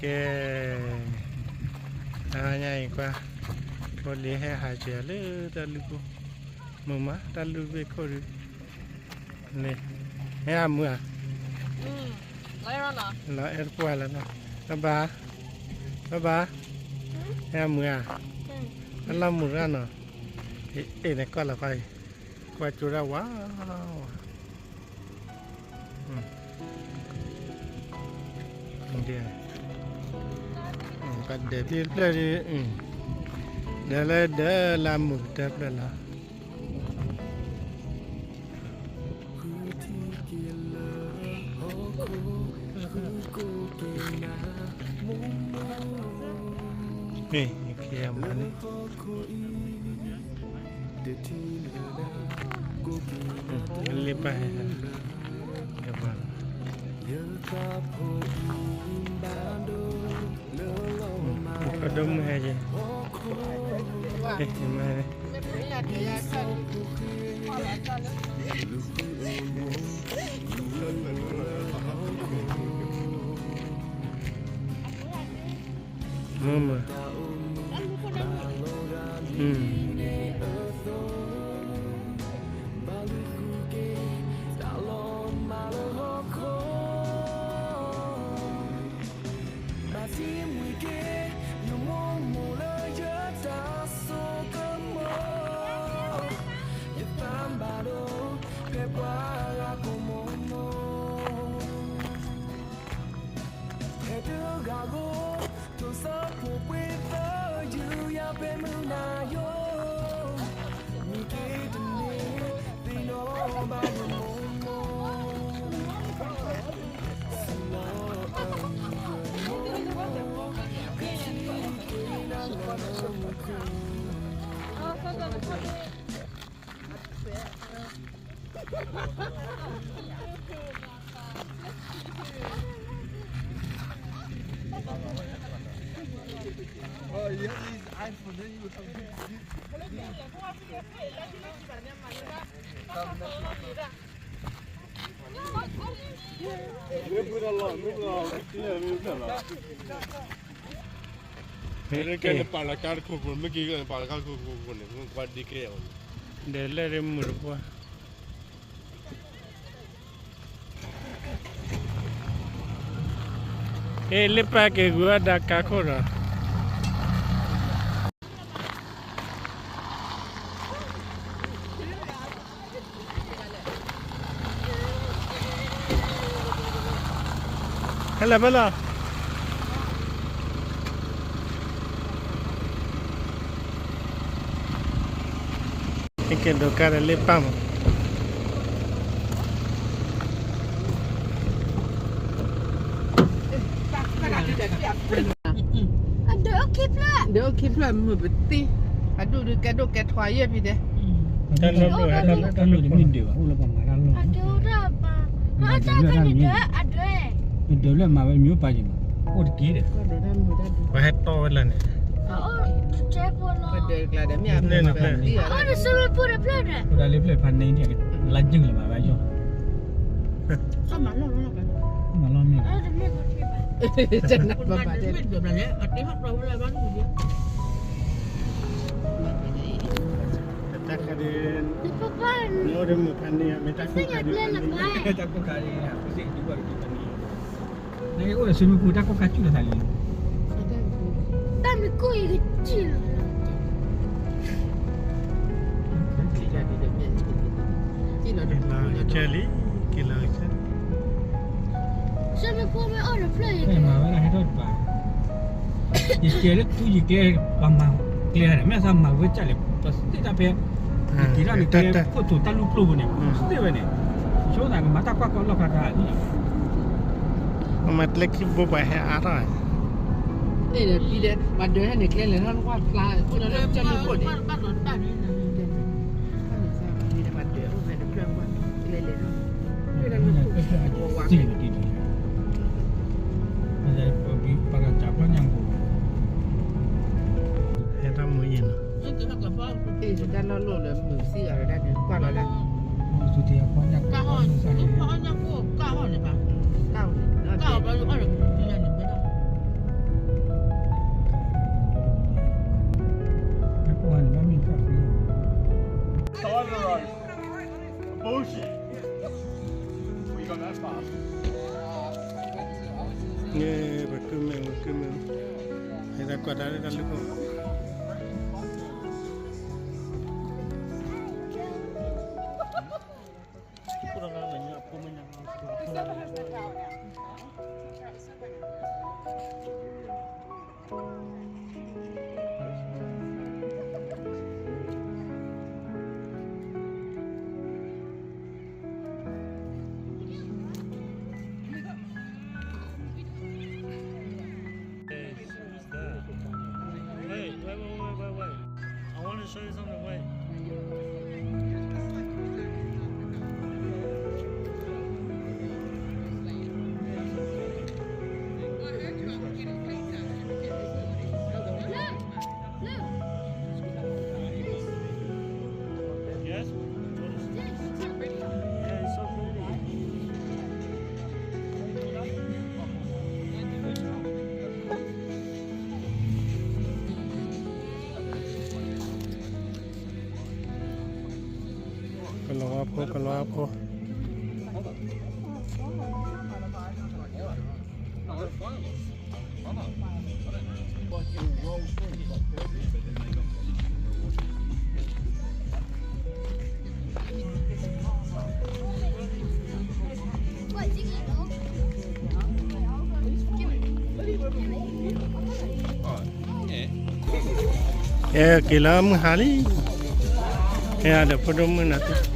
ကဲ, တဟါညါအံၤကွၢ်, ဖိလံၤဟဲဟးစၢၤလၢတၢ်လုၢ်ခိၣ်, မုာ်မး တၢ်လုၢ်ဘ့ၣ်ခိၣ်ဒုး, န့ၣ်, ဟဲဟးမုာ်ဧါ, လီၤအဲၣ်တပှၢ်လီၤနီၤ, ဘၣ်ဘၣ်, ဘၣ်ဘၣ်, ဟဲဟးမုာ်ဧါ, အလီၢ်မုာ်ရၣ်နီၤ, အ့ၣ်န့ၣ်ကွၢ်လီၤဖးအံၤ, ကွၢ်ကၠိဒၣ်ဝါ, ဝါ ပဒၢးဖဲဖျၢၣ်ဒ်, ဒၢးလၢဒၢးလၢမုာ်ကတၢၢ်ဖျၢၣ်လီၤ. မ့ၢ်ယကဲမၤန့ၣ်, လ့ပၢ်ဟဲ, အဒိၣ်မုၢ်ဟဲက့ၤ, မၤန့ၣ် မ့ၢ်မ့ၢ်, ဘၣ်သံမွံက့ၤ, ယမိၢ်မိၢ်လၢယတၢ်ဆိကမိၣ်, ယသးဘၣ်ဒိ, ဖဲပှၤဂၤကိးမိၢ်မိၢ်, ဖဲတဂၤဂီၢ်, တိစၢ်ဖိပှ့ၤသၢယုယၤ ဖဲမုၢ်နၤယိ, မ့ၢ်က့ၤတန့ၢ်, သ့ၣ်နီၣ်ဘၣ်ယမိၢ်မိၢ် မ့ၢ်ကဲနပာ်လီၤကါတခိၣ်ခိၣ်, မ့ၢ်က့ၤနပာ်လီၤကါတခိၣ်ခိၣ်န့ၣ်, ကွၢ်ဒ်ကဲအီၤ, ဒီးလၢရမုာ်တပှၢ်, အ့ၣ် လ့ပၢ်က့ၤဂုၤအီၣ်ဒၣ်ကါခိၣ်ဒီး ဟဲလၢဖဲလီၤ. ဟဲက့ၤဒိးကါဒီးလ့ပၢ်မး. အဒၢးအိၣ်ခံဖျၢၣ်, ဒၢးအိၣ်ခံဖျၢၣ်မုာ်ပသံ, အဒူၣ်ဒုးကဲဒိၣ်ကဲထွါယဲၢ်ဖံတဲ, တၢ်လီၢ်တမ့ၢ်ဒၢးဘၣ်, အဒၢး, အဒၢးလၢမၤဝဲမ့ၢ်အိၣ်ပာ်ယံၤမး, အိၣ်တက့ၢ်ဒီး, ပှၤဟဲတီဝဲလၢန့ၣ်, အိၣ်ဒီးစူလဖိဒီးဖျၢၣ်ဒီး, အိၣ်ဒီးလ့ဖျၢၣ်ဖးန့ၣ်န့ၣ်, လါယုၢ်လၢမၤဝဲယီၤ မၤလီၤမ့ၢ်, တနၢ်ပၢၢ်ဘၣ်တဲ, တၢ်ခါဒ်, နအိၣ်ဒီးမုၢ်ဖးန့ၣ်, မ့ၢ်တၢ်ကိၢ်ခါဒ်, တၢ်ကိၢ်ခါဒ်, နအိၣ်ဒီး swimming pool တၢ်ကိၢ်ခါကၠူၣ်လီၤသးလံ, တၢ်မ့ၢ်ကိၢ်ယကစံၣ်လီၤ, ကၠီလံ, က့ၤလီၤကၠီ, swimming pool မ့ၢ်အိၣ်ဒီးဖျၢၣ်ယက, မၤဝဲဒၣ်ဟဲထီၣ်တပၤ, ယကဲလၢထူယကဲ, ပှၤမၤကျဲန့ၣ် မ့ၢ်သးမၤဝဲကၢ်လဲၣ်, ပသ့ၣ်တၢ်ဖဲ က့ၤထီၣ်န့ၣ် ကျဲခိၣ်တိာ်တၢ်လူၢ်ကျိပူၤန့ၣ် သ့ၣ်ဝဲန့ၣ်, ဆိသးကမၤတၢ်ကွၢ်ကီလီၢ်ခါခါန့ၣ်, မၤကျဲခံဘိပှၤဟဲအါထီၣ်, မၤဒၢးဟဲန့ၣ် ကျဲလဲၤထီၣ်ကွၢ်ဖျါ, အိၣ်ဒီးလၢကၠီမုၢ်ခိၣ်န့ၣ်, မၤဒၢးဟဲန့ၣ်ကျဲလဲၤထီၣ်, ပှၤကၠးဖျီညါ, ဟဲတၢ်မူယံၤနီၤ, တၢ်လီၢ်လိၣ်လၢမုာ်စံၣ်ဂၤဒၣ်န့ၣ် ကွၢ်လီၤဒၣ်, ကၢ်ဟီၣ်န့ၣ်, ကၢ်ဟီၣ်ညါကိၣ်ကၢ်ဟီၣ်န့ၣ်ဘၣ်, ကၢ်ဟီၣ်ဘၣ်လၢအီၣ်ဒီးကၠီန့ၣ်ဘၣ်, န့ၣ် ပကုမ့ၢ် ပကုမ့ၢ်, ဟဲတၢ်ကွၢ်တၢ်လၢတၢ်လူၢ်ခိၣ်. Wait, wait, wait, wait, wait, wait. I want to show you something. Wait. Yes? Yeah, it's so pretty. ကလီၤဝါဖိ ကလီၤဝါဖိ. ကဲ က့ၤလၢမုၢ်ဟါလံ, ဟဲဒီးဖိဒိၣ်မုၣ်နၤ